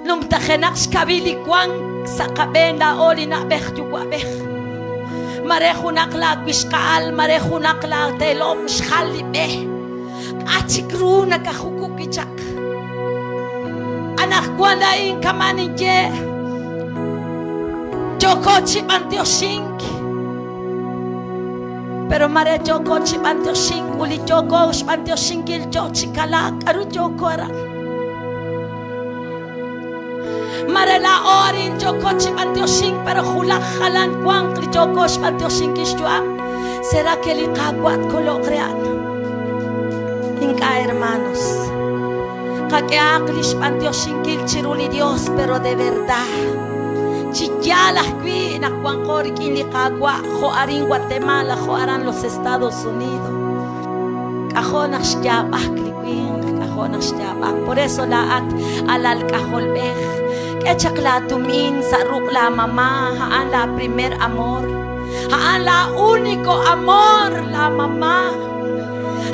Numtajenaq xkawil li wank sa' qab'een laa'o li na'b'ej yuwa'b'ej. Mare junaq laawixqa'al, mare junaq laateelom xjal li b'e. K'a' chik ru nakajukub' wi' chaq? Anaqwan laa'in kama' ninye, yooko chi b'antioxink. Pero mare yooko chi b'antioxink ut li yooko xb'antioxinkil yoo chi kalaak. K'aru yooko aran? Mare laa'o arin yooko chi b'antioxink, pero julaj jalan wanq li yooko xb'antioxinkil xyu'am. Será que li Qaawa' tkoloq re a'an? Ink'a', hermanos. Qak'ehaq li xb'antioxinkil chiru li Dios, pero de verdad. Chi yaal ajwi' naq wanqo rik'in li Qaawa' jo' arin Guatemala, jo' aran los Estados Unidos. K'ajo' naq xyaab'ak li winq, k'ajo' naq xyaab'ak. Por eso laa'at alal k'ajolb'ej, k'e chaq laatumin sa' ruq' laamama, a'an laa primer amor. A'an laa único amor, laa mama.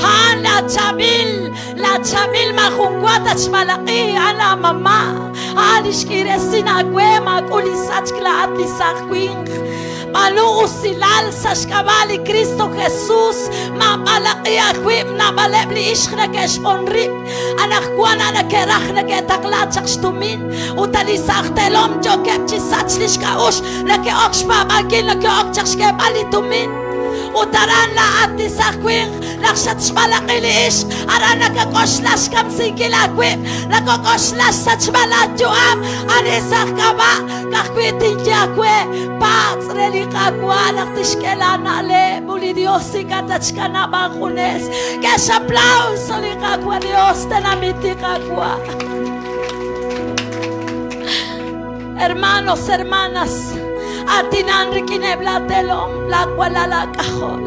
A'an laa chaab'il, laa chaab'il maajun wa tatxb'alaq'i, a'an laa mama. A'an li xk'iresin aawe, maak'ul li sachk laa'at li saaj winq. B'aanu usilal sa' xk'ab'a' li Kristo Jesus, maab'alaq'i aawib', naab'aleb' li ixq neke'xb'on rib', anaqwan a' neke'raj neke'taqla chaq xtumin, ut a' li saaj teelom yookeb' chi sachk li xk'a'uxl, neke'ok xpaab'ankil, neke'ok chaq xk'eeb'al li tumin. Ut aran laa'at li saaj winq, naq xatxb'alaq'i li ixq, aran nakak'oxla xkamsinkil aawib', nakak'oxla xsachb'al laayu'am, ani sa' k'ab'a' Ka'ajwi' tinye aawe, patz' re li Qaawa' naq tixk'e laana'leb' ut li Dios ink'a' tatxkanab' aajunes. K'e xaplauso li Qaawa' Dios, tenamit li Qaawa'. Hermanos, hermanas, aatinan rik'ineb' laa teelom, laa walal aak'ajol.